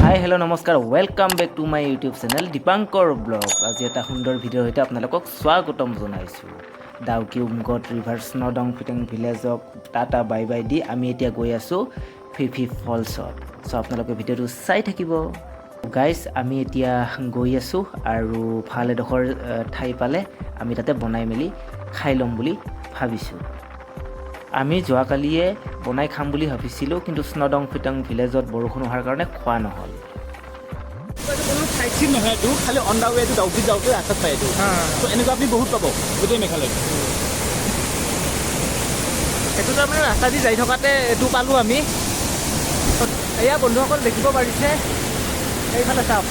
হাই, hello', নমস্কাৰ, welcome back to my YouTube channel Dipankar blogs. আজি এটা সুন্দৰ ভিডিঅ'ৰ সৈতে আপোনালোকক স্বাগতম জনাইছোঁ। ডাউকি উমগট ৰিভাৰ স্নডং ফিটেং ভিলেজক টাটা বাই বাই the আমি এতিয়া গৈ আছোঁ ফিফি ফলছত। চ' আপোনালোকে ভিডিঅ'টো চাই থাকিব। গাইজ, আমি এতিয়া গৈ আছোঁ আৰু ভাল এডোখৰ ঠাই পালে আমি তাতে বনাই মেলি খাই ল'ম বুলি ভাবিছোঁ। আমি যোৱাকালিয়ে বনাই খাম বুলি ভাবিছিলোঁ, কিন্তু স্নডং ফিটং ভিলেজত বৰষুণ হোৱাৰ কাৰণে খোৱা নহ'ল। এইটো কোনো চাইট চিন নহয়, এইটো খালি অন the ৱে, এইটো ডাউকিত যাওঁতে ৰাস্তাত পায় এইটো। ত' এনেকুৱা আপুনি বহুত পাব গোটেই মেঘালয়ত। সেইটো তাৰমানে ৰাস্তা দি যাই থকাতে এইটো পালোঁ আমি। এয়া বন্ধুসকল, দেখিব পাৰিছে, এইফালে চাওক,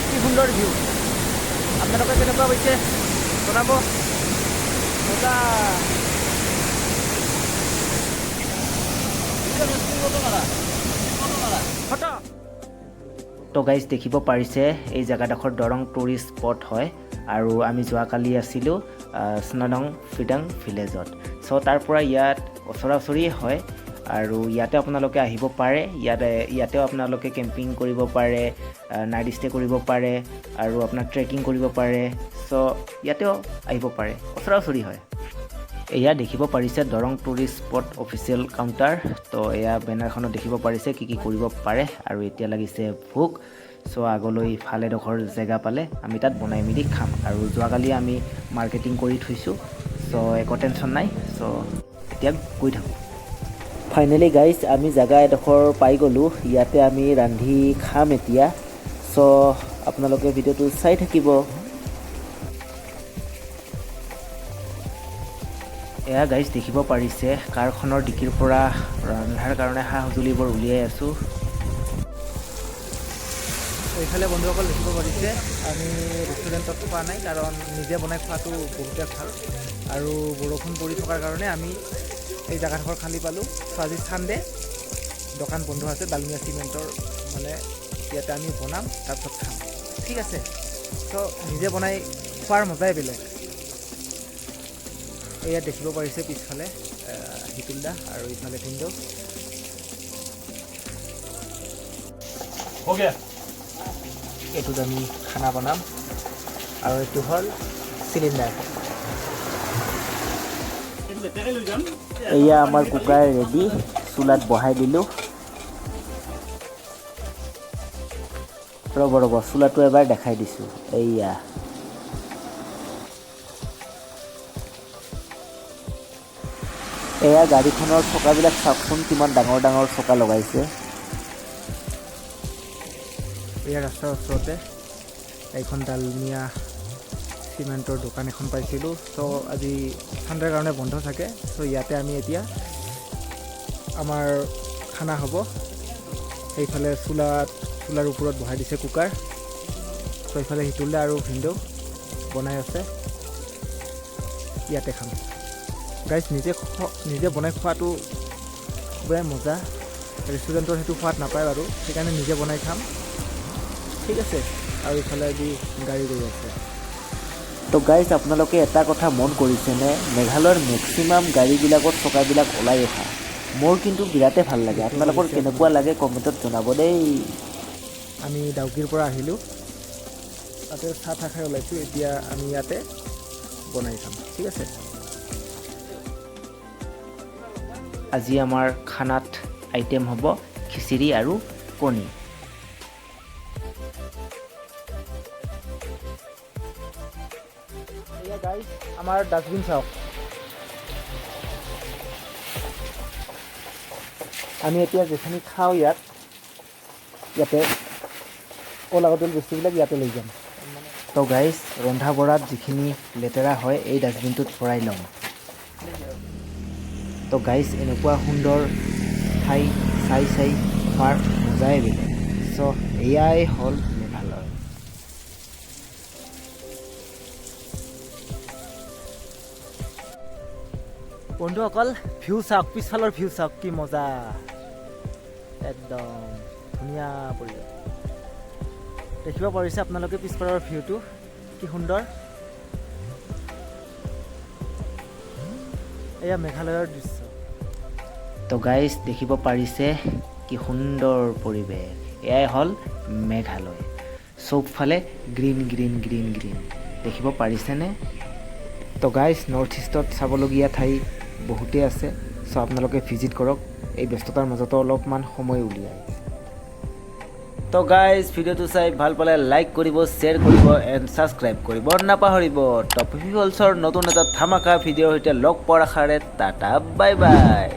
কি সুন্দৰ ভিউ। আপোনালোকে কেনেকুৱা পাইছে জনাব। মজা। ফটো। তো গাইজ, দেখিব পাৰিছে, এই জেগাডোখৰ দৰং টুৰিষ্ট স্পট হয় আৰু আমি যোৱাকালি আছিলোঁ স্নডং ফিডাং ভিলেজত। চ' তাৰ পৰা ইয়াত ওচৰা ওচৰিয়ে হয় আৰু ইয়াতে আপোনালোকে আহিব পাৰে। ইয়াতেও আপোনালোকে কেম্পিং কৰিব পাৰে, নাইট ষ্টে কৰিব পাৰে আৰু আপোনাৰ ট্ৰেকিং কৰিব পাৰে। চ' ইয়াতেও আহিব পাৰে, ওচৰা ওচৰি হয়। এয়া দেখিব পাৰিছে Darrang tourist spot official counter. তো এয়া বেনাৰখনত দেখিব পাৰিছে কি কি কৰিব পাৰে। আৰু এতিয়া লাগিছে ভোক। চ' আগলৈ ভাল এডোখৰ জেগা পালে আমি তাত বনাই মেলি খাম। আৰু যোৱাকালি আমি মাৰ্কেটিং কৰি থৈছোঁ, চ' একো টেনশ্যন নাই। চ' এতিয়া গৈ থাকোঁ। ফাইনেলি গাইজ, আমি জেগা এডোখৰ পাই গ'লোঁ। ইয়াতে আমি ৰান্ধি খাম এতিয়া। চ' আপোনালোকে ভিডিঅ'টো চাই থাকিব। এয়া গাইজ, দেখিব পাৰিছে, কাৰখনৰ ডিকিৰ পৰা ৰন্ধাৰ কাৰণে সা সঁজুলিবোৰ উলিয়াই আছোঁ। এইফালে বন্ধুসকল, দেখিব পাৰিছে, আমি ৰেষ্টুৰেণ্টত খোৱা নাই, কাৰণ নিজে বনাই খোৱাটো বহুতে ভাল। আৰু বৰষুণ পৰি থকাৰ কাৰণে আমি এই জেগাডোখৰ খালী পালোঁ। চ' আজি ছানডে, দোকান বন্ধ আছে ডালমিয়া চিমেণ্টৰ। মানে ইয়াতে আমি বনাম, তাৰপিছত খাম, ঠিক আছে? চ' নিজে বনাই খোৱাৰ মজাই বেলেগ। এয়া দেখিব পাৰিছে, পিছফালে হিতুলদা আৰু ইফালে ভিনদেউ। हो गया। এইটোত আমি খানা বনাম আৰু এইটো হ'ল চিলিণ্ডাৰ। এইটো লেতেৰাই লৈ যাম। এয়া আমাৰ কুকাৰ ৰেডি, চুলাত বহাই দিলোঁ। ৰ'ব ৰ'ব, চুলাটো এবাৰ দেখাই দিছোঁ। এইয়া। এয়া গাড়ীখনৰ চকাবিলাক চাওকচোন, কিমান ডাঙৰ ডাঙৰ চকা লগাইছে। এয়া ৰাস্তাৰ ওচৰতে এইখন ডালমিয়া চিমেণ্টৰ দোকান এখন পাইছিলোঁ। চ' আজি ঠাণ্ডাৰ কাৰণে বন্ধ থাকে। চ' ইয়াতে আমি এতিয়া আমাৰ খানা হ'ব। সেইফালে চুলাৰ ওপৰত বহাই দিছে কুকাৰ। চ' এইফালে হিতুলদা আৰু ভিনদেউ বনাই আছে। ইয়াতে খাম। গাইজ, নিজে বনাই খোৱাটো খুবেই মজা। ৰেষ্টুৰেণ্টৰ সেইটো সোৱাদ নাপায় বাৰু, সেইকাৰণে নিজে বনাই খাম, ঠিক আছে? আৰু ইফালে দি গাড়ী গৈ আছে। তো গাইজ, আপোনালোকে এটা কথা মন কৰিছেনে? মেঘালয়ৰ মেক্সিমাম গাড়ীবিলাকত চকাবিলাক ওলাই অহা। মোৰ কিন্তু বিৰাটেই ভাল লাগে। আপোনালোকৰ কেনেকুৱা লাগে কমেণ্টত জনাব দেই। আমি ডাউকিৰ পৰা আহিলোঁ, তাতে চাহ তাহ খাই ওলাইছোঁ। এতিয়া আমি ইয়াতে বনাই খাম, ঠিক আছে? আজি আমাৰ খানাত আইটেম হ'ব খিচিৰি আৰু কণী। এয়া গাইজ, আমাৰ ডাষ্টবিন চাওক। আমি এতিয়া যিখিনি খাওঁ ইয়াতে অলাগতিয়াল বস্তুবিলাক ইয়াতে লৈ যাম। তো গাইজ, ৰন্ধা বঢ়াত যিখিনি লেতেৰা হয়, এই ডাষ্টবিনটোত ভৰাই ল'ম। তো গাইজ, এনেকুৱা সুন্দৰ ঠাই চাই চাই খোৱাৰ মজাই বেলেগ। চ' এয়াই হ'ল মেঘালয়। বন্ধুসকল, ভিউ চাওক, পিছফালৰ ভিউ চাওক, কি মজা, একদম ধুনীয়া পৰিৱেশ। দেখিব পাৰিছে আপোনালোকে পিছফালৰ ভিউটো কি সুন্দৰ। এয়া মেঘালয়ৰ দৃশ্য। তো গাইজ, দেখিব পাৰিছে, কি সুন্দৰ পৰিৱেশ। এয়াই হ'ল মেঘালয়। চবফালে গ্ৰীণ গ্ৰীণ গ্ৰীণ গ্ৰীণ, দেখিব পাৰিছেনে? তো গাইজ, নৰ্থ ইষ্টত চাবলগীয়া ঠাই বহুতেই আছে। চ' আপোনালোকে ভিজিট কৰক এই ব্যস্ততাৰ মাজতো অলপমান সময় উলিয়াই। তো গাইজ, ভিডিঅ'টো চাই ভাল পালে লাইক কৰিব, শ্বেয়াৰ কৰিব এণ্ড ছাবস্ক্ৰাইব কৰিব নাপাহৰিব। টপ পিপলছৰ নতুন এটা ধামাকা ভিডিঅ'ৰ সৈতে লগ পোৱাৰ আশাৰে টাটা, বাই বাই।